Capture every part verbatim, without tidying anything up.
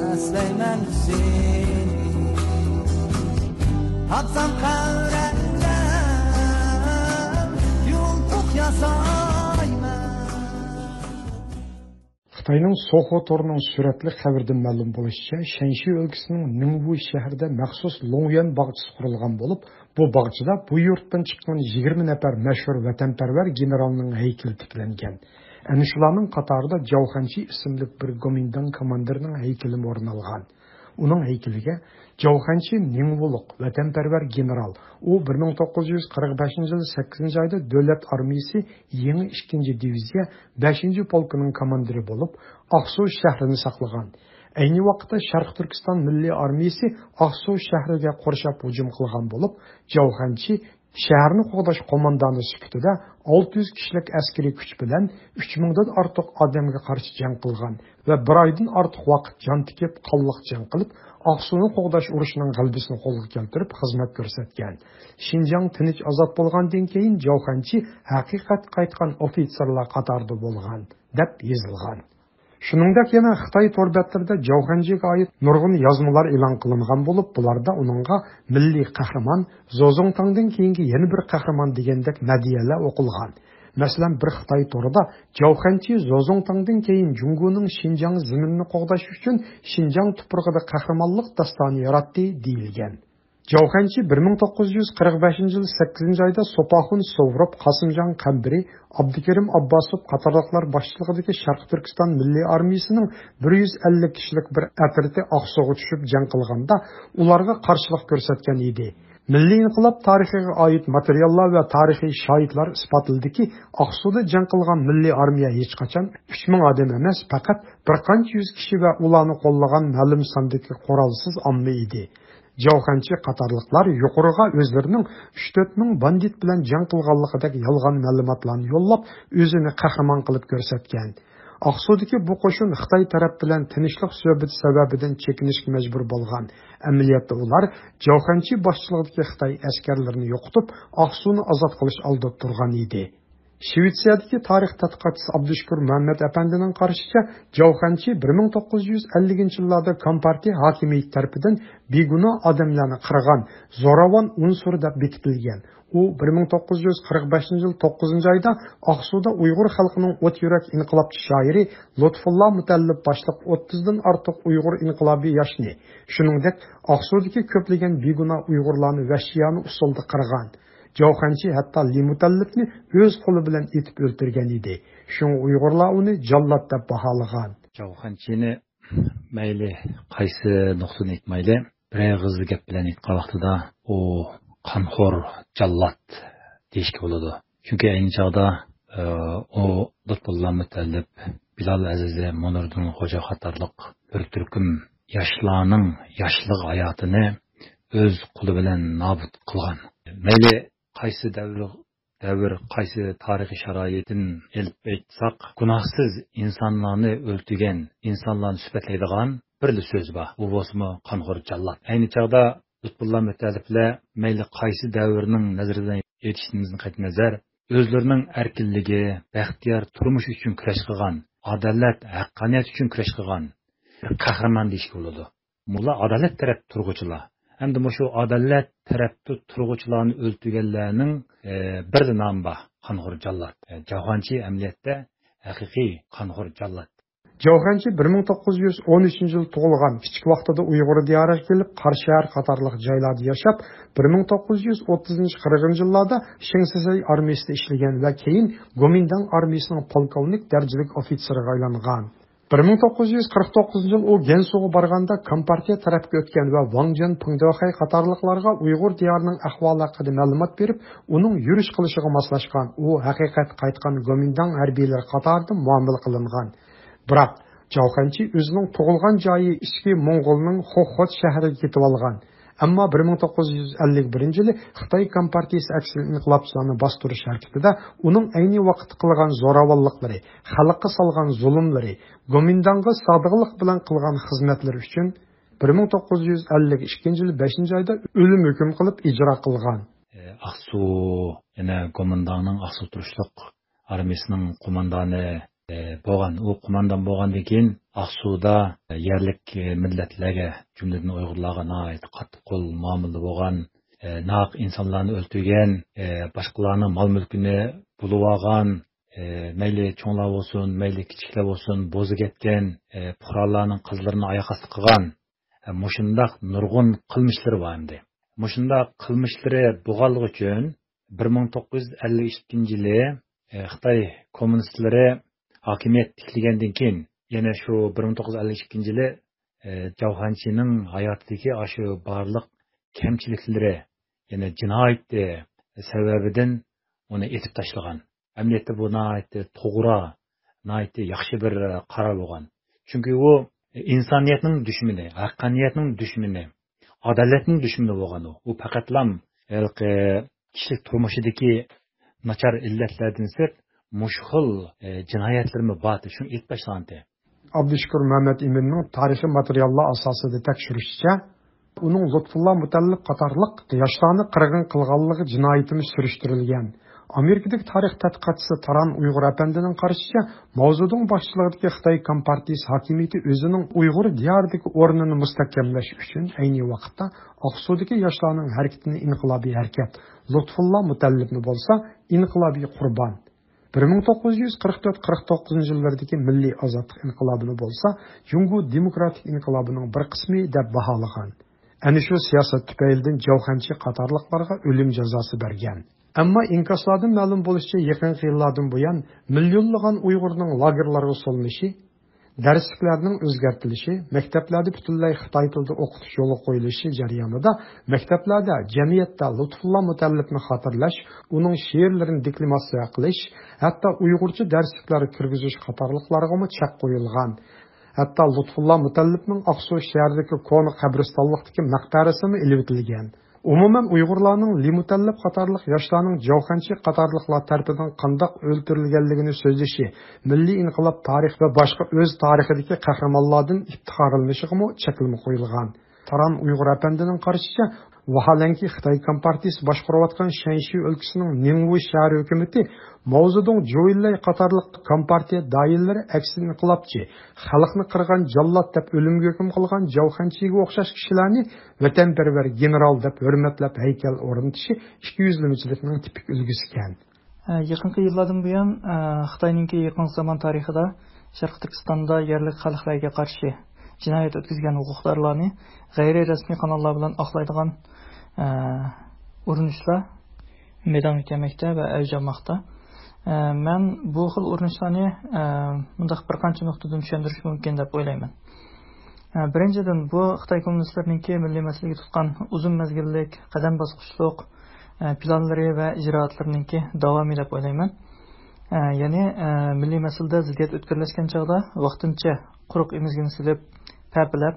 ئەسلەيمەن سېنى، تاپسام قەبرەڭدە يۇلتۇق ياسايمەن. خىتاينىڭ سوخۇ تورىنىڭ سۈرەتلىك خەۋىرىدىن مەلۇم بولۇشىچە، شەنشى ئۆلكىسىنىڭ نىڭۋۇ شەھىرىدە مەخسۇس لوڭيۈەن باغچىسى قۇرۇلغان بولۇپ، بۇ باغچىدا بۇ يۇرتتىن چىققان يىگىرمە نەپەر مەشھۇر ۋەتەنپەرۋەر گېنېرالنىڭ ھەيكىلى تىكلەنگەن. ئەنە شۇلارنىڭ قاتارىدا جاۋ خەنچى ئىسىملىك بىر گومىنداڭ كوماندىرنىڭ ھەيكىلىمۇ ئورۇن ئالغان. ئۇنىڭ ھەيكىلىگە جاۋ خەنچى نىڭۋۇلۇق، ۋەتەنپەرۋەر گېنېرال، ئۇ بىر مىڭ توققۇز يۈز قىرىق بەشىنچى يىل سەككىزىنچى ئايدا دۆلەت ئارمىيىسى يېڭى ئىككىنچى دىۋىزىيە بەشىنچى پولكىنىڭ كوماندىرى بولۇپ، ئاقسۇ شەھىرىنى ساقلىغان. ئەينى ۋاقىتتا شەرقىي تۈركىستان مىللىي ئارمىيىسى ئاقسۇ شەھىرىگە قورشاپ ھۇجۇم قىلغان بولۇپ، جاۋ خەنچى شەھەرنى قوغداش قوماندانى سۈپىتىدە ئالتە يۈز كىشىلىك ئەسكىرىي كۈچ بىلەن ئۈچ مىڭدىن ئارتۇق ئادەمگە قارشى جەڭ قىلغان ۋە بىر ئايدىن ئارتۇق ۋاقىت جان تىكىپ، قانلىق جەڭ قىلىپ، ئاقسۇنى قوغداش ئۇرۇشىنىڭ غەلىبىسىنى قولغا كەلتۈرۈپ خىزمەت كۆرسەتكەن. شىنجاڭ تىنچ ئازاد بولغاندىن كېيىن جاۋ خەنچى ھەقىقەتكە قايتقان ئوفىتسېرلار قاتارىدا بولغان، دەپ يېزىلغان. شۇنىڭدەك يەنە خىتاي تور بەتلىرىدە جاۋ خەنچىگە ئائىت نۇرغۇن يازمىلار ئېلان قىلىنغان بولۇپ، بۇلاردا ئۇنىڭغا مىللىي قەھرىمان، زوزۇڭتاڭدىن كېيىنكى يەنە بىر قەھرىمان دېگەندەك مەدھىيەلەر ئوقۇلغان. مەسىلەن، بىر خىتاي تورىدا جاۋ خەنچى زوزۇڭتاڭدىن كېيىن جۇڭگونىڭ شىنجاڭ زېمىنىنى قوغداش ئۈچۈن شىنجاڭ تۇپرىقىدا قەھرىمانلىق داستانى ياراتتى، دېيىلگەن. جاۋ خەنچى بىر مىڭ توققۇز يۈز قىرىق بەشىنچى يىل سەككىزىنچى ئايدا سوپاخۇن سوۋروپ، قاسىمجان قەمبىرى، ئابدۇكېرىم ئابباسوف قاتارلىقلار باشچىلىقىدىكى شەرقىي تۈركىستان مىللىي ئارمىيىسىنىڭ بىر يۈز ئەللىك كىشىلىك بىر ئەترىتى ئاقسۇغا چۈشۈپ جەڭ قىلغاندا، ئۇلارغا قارشىلىق كۆرسەتكەن ئىدى. مىللىي ئىنقىلاب تارىخىغا ئائىت ماتېرىياللار ۋە تارىخىي شاھىتلار ئىسپاتلىدىكى، ئاقسۇدا جەڭ قىلغان مىللىي ئارمىيە ھېچقاچان ئۈچ مىڭ ئادەم ئەمەس، پەقەت بىر قانچە يۈز كىشى ۋە ئۇلارنى قوللىغان مەلۇم ساندىكى قورالسىز ئامما ئىدى. جاۋ خەنچى قاتارلىقلار يۇقىرىغا ئۆزلىرىنىڭ ئۈچ تۆت مىڭ باندىت بىلەن جەڭ قىلغانلىقىدەك يالغان مەلۇماتلارنى يوللاپ، ئۆزىنى قەھرىمان قىلىپ كۆرسەتكەن. ئاقسۇدىكى بۇ قوشۇن خىتاي تەرەپ بىلەن تىنچلىق سۆھبىتى سەۋەبىدىن چېكىنىشكە مەجبۇر بولغان. ئەمەلىيەتتە ئۇلار جاۋ خەنچى باشچىلىقىدىكى خىتاي ئەسكەرلىرىنى يوقىتىپ، ئاقسۇنى ئازاد قىلىش ئالدىدا تۇرغان ئىدى. شىۋېتسىيەدىكى تارىخ تەتقىقاتچىسى ئابدۇشۈكۈر مۇھەممەد ئەپەندىنىڭ قارىشىچە، جاۋ خەنچى بىر مىڭ توققۇز يۈز ئەللىكىنچى يىللاردا كومپارتىيە ھاكىمىيىتى تەرىپىدىن بىگۇناھ ئادەملەرنى قىرغان زوراۋان ئۇنسۇر دەپ بېكىتىلگەن. ئۇ بىر مىڭ توققۇز يۈز قىرىق بەشىنچى يىل توققۇزىنچى ئايدا ئاقسۇدا ئۇيغۇر خەلقىنىڭ ئوت يۈرەك ئىنقىلابچى شائىرى لۇتپۇللا مۇتەللىپ باشلىق ئوتتۇزدىن ئارتۇق ئۇيغۇر ئىنقىلابىي ياشنى، شۇنىڭدەك ئاقسۇدىكى كۆپلىگەن بىگۇناھ ئۇيغۇرلارنى ۋەھشىيانە ئۇسۇلدا قىرغان. جاۋ خەنچى ھەتتا لى مۇتەللىپنى ئۆز قولى بىلەن ئېتىپ ئۆلتۈرگەن ئىدى. شۇڭا ئۇيغۇرلار ئۇنى جاللات دەپ باھالىغان. جاۋ خەنچىنى مەيلى قايسى نۇقتىدىن ئېيتمايلى، بىر ئېغىزدا گەپ بىلەن ئېيتقان ۋاقتىدا ئۇ قانخور جاللات دېيىشكە بولىدۇ. چۈنكى ئەينى چاغدا، ئە، ئۇ لۇتپۇللا مۇتەللىپ، بىلال ئەزىزى، مۇنىردىن خوجا قاتارلىق بىر تۈركۈم ياشلارنىڭ ياشلىق ھاياتىنى ئۆز قولى بىلەن نابۇت قىلغان. مەيلى قايسى دەۋر، دەۋر، قايسى تارىخىي شارائىتتىن ئېلىپ ئېيتساق، گۇناھسىز ئىنسانلارنى ئۆلتۈرگەن ئىنسانلارنى سۈپەتلەيدىغان بىرلا سۆز بار. ئۇ بولسىمۇ قانخور جاللات. ئەينى چاغدا لۇتپۇللا مۇتەللىپلەر مەيلى قايسى دەۋرنىڭ نەزىرىدىن ئېيتىشىمىزدىن قەتئىينەزەر، ئۆزلىرىنىڭ ئەركىنلىكى، بەختىيار تۇرمۇش ئۈچۈن كۈرەش قىلغان، ئادالەت، ھەققانىيەت ئۈچۈن كۈرەش قىلغان بىر قەھرىمان دېيىشكە بولىدۇ. بۇلار ئادالەت تەرەپ تۇرغۇچىلار. ئەمدى مۇشۇ ئادالەت تەرەپتە تۇرغۇچىلارنى ئۆلتۈرگەنلەرنىڭ، ئە، بىرلا نامى بار، قانخور جاللات. ئە، جاۋ خەنچى ئەمەلىيەتتە ھەقىقىي قانخور جاللات. جاۋ خەنچى بىر مىڭ توققۇز يۈز ئون ئۈچىنچى يىل تۇغۇلغان، كىچىك ۋاقتىدا ئۇيغۇر دىيارىغا كېلىپ، قاراشەھەر قاتارلىق جايلاردا ياشاپ، بىر مىڭ توققۇز يۈز ئوتتۇزىنچى، قىرىقىنچى يىللاردا شېڭ سىسەي ئارمىيىسىدا ئىشلىگەن ۋە كېيىن گومىنداڭ ئارمىيىسىنىڭ پولكوۋنىك دەرىجىلىك ئوفىتسېرىغا ئايلانغان. بىر مىڭ توققۇز يۈز قىرىق توققۇزىنچى يىل ئۇ گەنسۇغا بارغاندا، كومپارتىيە تەرەپكە ئۆتكەن ۋە ۋاڭ جۈەن، پېڭ دېخەي قاتارلىقلارغا ئۇيغۇر دىيارىنىڭ ئەھۋالى ھەققىدە مەلۇمات بېرىپ، ئۇنىڭ يۈرۈش قىلىشىغا ماسلاشقان. ئۇ ھەقىقەتكە قايتقان گومىنداڭ ھەربىيلىرى قاتارىدا مۇئامىلە قىلىنغان. بىراق، جاۋ خەنچى ئۆزىنىڭ تۇغۇلغان جايى ئىچكى موڭغۇلنىڭ خوخوت شەھىرىگە كېتىۋالغان. ئەمما بىر مىڭ توققۇز يۈز ئەللىك بىرىنچى يىلى خىتاي كومپارتىيىسى ئەكسىل ئىنقىلابچىلارنى باستۇرۇش ھەرىكىتىدە ئۇنىڭ ئەينى ۋاقىتتا قىلغان زوراۋانلىقلىرى، خەلققە سالغان زۇلۇملىرى، گومىنداڭغا سادىقلىق بىلەن قىلغان خىزمەتلىرى ئۈچۈن بىر مىڭ توققۇز يۈز ئەللىك ئىككىنچى يىل بەشىنچى ئايدا ئۆلۈم ھۆكۈم قىلىپ ئىجرا قىلغان. ئاقسۇ، يەنە گومىنداڭنىڭ ئاقسۇ تۇرۇشلۇق ئارمىيىسىنىڭ قوماندانى، ئى، بولغان. ئۇ قوماندان بولغاندىن كېيىن ئاقسۇدا يەرلىك مىللەتلەرگە، جۈملىدىن ئۇيغۇرلارغا ناھايىتى قاتتىق قول مۇئامىلىدە بولغان، ناھەق ئىنسانلارنى ئۆلتۈرگەن، باشقىلارنىڭ مال-مۈلكىنى بۇلىۋالغان، مەيلى چوڭلار بولسۇن، مەيلى كىچىكلەر بولسۇن، بوزۇپ كەتكەن، پۇقرالارنىڭ قىزلىرىنى ئاياق ئاستى قىلغان، مۇشۇنداق نۇرغۇن قىلمىشلىرى بار ئەمدى. مۇشۇنداق قىلمىشلىرى بولغانلىقى ئۈچۈن بىر مىڭ توققۇز يۈز ئەللىك ئىككىنچى يىلى، ئە، خىتاي كوممۇنىستلىرى ھاكىمىيەت تىكلىگەندىن كېيىن، يەنە شۇ بىر مىڭ توققۇز يۈز ئەللىك ئىككىنچى يىلى، ئە، جاۋخەنچىنىڭ ھاياتىدىكى ئاشۇ بارلىق كەمچىلىكلىرى، يەنە جىنايىتى سەۋەبىدىن ئۇنى ئېتىپ تاشلىغان. ئەمەلىيەتتە بۇ ناھايىتى توغرا، ناھايىتى ياخشى بىر، ئە، قارار بولغان. چۈنكى ئۇ ئىنسانىيەتنىڭ دۈشمىنى، ھەققانىيەتنىڭ دۈشمىنى، ئادالەتنىڭ دۈشمىنى بولغان ئۇ. ئۇ پەقەتلام ھېلىقى كىشىلىك تۇرمۇشىدىكى ناچار ئىللەتلەردىن سىرت مۇشۇ خىل، ئە، جىنايەتلىرىمۇ بار، شۇنى ئېيتىپ تاشلىغانتى. ئابدۇشۈكۈر مەمەت ئىمىننىڭ تارىخىي ماتېرىياللار ئاساسىدا تەكشۈرۈشىچە، ئۇنىڭ لۇتپۇللا مۇتەللىپ قاتارلىق ياشلارنى قىرغىن قىلغانلىقى جىنايىتىمۇ سۈرۈشتۈرۈلگەن. ئامېرىكىدىكى تارىخ تەتقىقاتچىسى تاران ئۇيغۇر ئەپەندىنىڭ قارىشىچە، ماۋزېدۇڭ باشچىلىقىدىكى خىتاي كومپارتىيىسى ھاكىمىيىتى ئۆزىنىڭ ئۇيغۇر دىيارىدىكى ئورنىنى مۇستەھكەملەش ئۈچۈن ئەينى ۋاقىتتا ئاقسۇدىكى ياشلارنىڭ ھەرىكىتىنى ئىنقىلابىي ھەرىكەت، لۇتپۇللا مۇتەللىپنى بولسا ئىنقىلابىي قۇربان، بىر مىڭ توققۇز يۈز قىرىق تۆت قىرىق توققۇزىنچى يىللىرىدىكى مىللىي ئازادلىق ئىنقىلابىنى بولسا جۇڭگو دېموكراتىك ئىنقىلابىنىڭ بىر قىسمى دەپ باھالىغان. ئەنە شۇ سىياسەت تۈپەيلىدىن جاۋخەنچى قاتارلىقلارغا ئۆلۈم جازاسى بەرگەن. ئەمما ئىنكاسلاردىن مەلۇم بولۇشىچە، يېقىنقى يىللاردىن بۇيان مىليونلىغان ئۇيغۇرنىڭ لاگېرلارغا سولىنىشى، دەرسلىكلەرنىڭ ئۆزگەرتىلىشى، مەكتەپلەردە پۈتۈنلەي خىتاي تىلىدا ئوقۇتۇش يولغا قويۇلۇشى جەريانىدا مەكتەپلەردە جەمئىيەتتە لۇتپۇللا مۇتەللىپنى خاتىرىلەش، ئۇنىڭ شېئىرلىرىنى دېكلاماتسىيە قىلىش، ھەتتا ئۇيغۇرچە دەرسلىكلەرگە كىرگۈزۈش قاتارلىقلارغىمۇ چەك قويۇلغان. ھەتتا لۇتپۇللا مۇتەللىپنىڭ ئاقسۇ شەھىرىدىكى كونا قەبرىستانلىقتىكى مەقبەرىسىمۇ ئېلىۋېتىلگەن. ئومۇمەن، ئۇيغۇرلارنىڭ لى مۇتەللىپ قاتارلىق ياشلارنىڭ جاۋخەنچى قاتارلىقلار تەرىپىدىن قانداق ئۆلتۈرۈلگەنلىكىنى سۆزلىشى، مىللىي ئىنقىلاب تارىخى ۋە باشقا ئۆز تارىخىدىكى قەھرىمانلاردىن ئىپتىخارلىنىشىغىمۇ چەكلىمە قويۇلغان. تاران ئۇيغۇر ئەپەندىنىڭ قارىشىچە، ۋاھالەنكى خىتاي كومپارتىيىسى باشقۇرۇۋاتقان شەنشى ئۆلكىسىنىڭ نىڭۋۇ شەھەر ھۆكۈمىتى ماۋزېدۇڭ، جوۋېنلەي قاتارلىق كومپارتىيە دائىرىلىرى ئەكسىدىن ئىنقىلابچى، خەلقنى قىرغان جاللات دەپ ئۆلۈمگە ھۆكۈم قىلغان جاۋخەنچىگە ئوخشاش كىشىلەرنى ۋەتەنپەرۋەر گېنېرال دەپ ھۆرمەتلەپ ھەيكەل ئورنىتىشى ئىككىيۈزلىمىچىلىكنىڭ تىپىك ئۈلگىسىكەن. ئە، يېقىنقى يىللاردىن بۇيان، ئە، خىتاينىڭكى يېقىنقى زامان تارىخىدا شەرقىي تۈركىستاندا يەرلىك خەلقلەرگە قارشى جىنايەت ئۆتكۈزگەن ھوقۇقدارلارنى غەيرىي رەسمىي قاناللار بىلەن ئاقلايدىغان، ئە، ئۇرۇنۇشلار مەيدانغا كەلمەكتە ۋە ئەۋج ئالماقتا. ئە، مەن بۇ خىل ئۇرۇنۇشلارنى، ئە، مۇنداق بىر قانچە نۇقتىدىن چۈشەندۈرۈش مۇمكىن دەپ ئويلايمەن. ئە، بىرىنچىدىن، بۇ خىتاي كوممۇنىستلىرىنىڭكى مىللىي مەسىلىگە تۇتقان ئۇزۇن مەزگىللىك، قەدەم باسقۇچلۇق، ئە، پىلانلىرى ۋە ئىجرائاتلىرىنىڭكى داۋامى دەپ ئويلايمەن. ئە، يەنى، ئە، مىللىي مەسىلىدە زىددىيەت ئۆتكۈرلەشكەن چاغدا ۋاقتىنچە قۇرۇق ئېمىزگىنى سېلىپ، پەپىلەپ،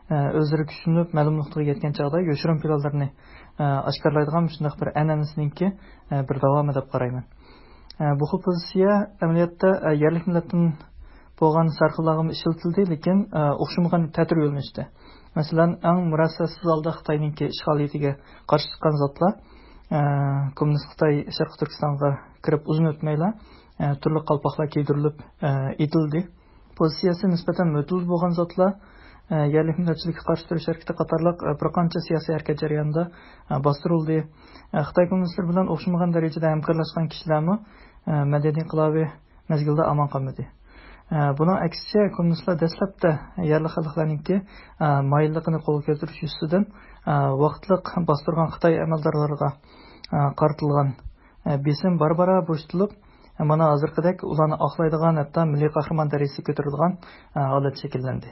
ئە، ئۆزلىرى كۈچلىنىپ، مەلۇم نۇقتىغا يەتكەن چاغدا يوشۇرۇن پىلانلىرىنى، ئە، ئاشكارىلايدىغان مۇشۇنداق بىر ئەنئەنىسىنىڭكى، ئە، بىر داۋامى دەپ قارايمەن. ئە، بۇ خىل پوزىتسىيە ئەمەلىيەتتە، ئە، يەرلىك مىللەتتىن بولغان سەرخىللارغىمۇ ئىشلىتىلدى، لېكىن، ئە، ئوخشىمىغان تەتۈر يۆنىلىشتە. مەسىلەن، ئەڭ مۇرەسسەسىز ھالدا خىتاينىڭكى ئىشغالىيىتىگە قارشى چىققان زاتلار، ئە، كوممۇنىست خىتاي شەرقىي تۈركىستانغا كىرىپ ئۇزۇن ئۆتمەيلا، ئە، تۈرلۈك قالپاقلار كىيدۈرۈلۈپ، ئە، ئېتىلدى. پوزىتسىيەسى نىسبەتەن مۆتىدىل بولغان زاتلار، ئە، يەرلىك مىللەتچىلىككە قارشى تۇرۇش ھەرىكىتى قاتارلىق، ئە، بىر قانچە سىياسىي ھەرىكەت جەريانىدا، ئە، باستۇرۇلدى. ئە، خىتاي كوممۇنىستلىرى بىلەن ئوخشىمىغان دەرىجىدە ھەمكارلاشقان كىشىلەرمۇ، ئە، مەدەنىي ئىنقىلابى مەزگىلىدە ئامان قالمىدى. ئە، بۇنىڭ ئەكسىچە، كوممۇنىستلار دەسلەپتە يەرلىك خەلقلەرنىڭكى، ئە، مايىللىقىنى قولغا كەلتۈرۈش يۈزىسىدىن، ئە، ۋاقىتلىق باستۇرغان خىتاي ئەمەلدارلىرىغا، ئە، قارىتىلغان، ئە، بېسىم بارا-بارا بوشىتىلىپ، مانا ھازىرقىدەك ئۇلارنى ئاقلايدىغان، ھەتتا مىللىي قەھرىمان دەرىجىسىگە كۆتۈرىدىغان، ئە، ھالەت شەكىللەندى.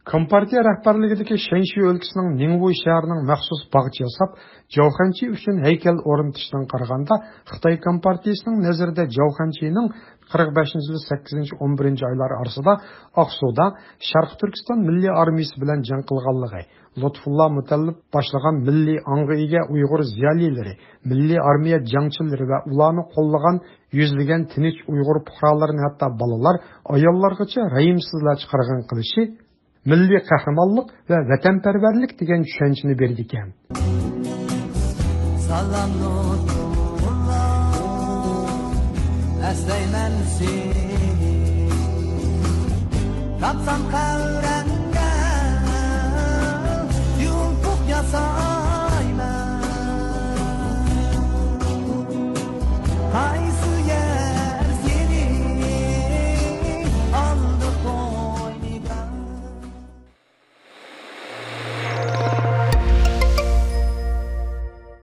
كومپارتىيە رەھبەرلىكىدىكى شەنشى ئۆلكىسىنىڭ نىڭۋۇي شەھىرىنىڭ مەخسۇس باغچە ياساپ، جاۋخەنچى ئۈچۈن ھەيكەل ئورنىتىشىدىن قارىغاندا، خىتاي كومپارتىيىسىنىڭ نەزىرىدە جاۋخەنچىنىڭ قىرىق بەشىنچى يىلى سەككىزىنچى، ئون بىرىنچى ئايلار ئارىسىدا ئاقسۇدا شەرقىي تۈركىستان مىللىي ئارمىيىسى بىلەن جەڭ قىلغانلىقى، لۇتپۇللا مۇتەللىپ باشلىغان مىللىي ئاڭغا ئىگە ئۇيغۇر زىيالىيلىرى، مىللىي ئارمىيە جەڭچىلىرى ۋە ئۇلارنى قوللىغان يۈزلىگەن تىنچ ئۇيغۇر پۇقرالىرىنى، ھەتتا بالىلار، ئاياللارغىچە رەھىمسىزلەرچە قىرغىن قىلىشى، مىللىي قەھرىمانلىق ۋە ۋەتەنپەرۋەرلىك دېگەن چۈشەنچىنى بېرىدىكەن. سالام نۇرۇللا، ئەسلەيمەن سېنى. سان قەۋرەڭگە يۇلتۇق ياسايمەن. قاي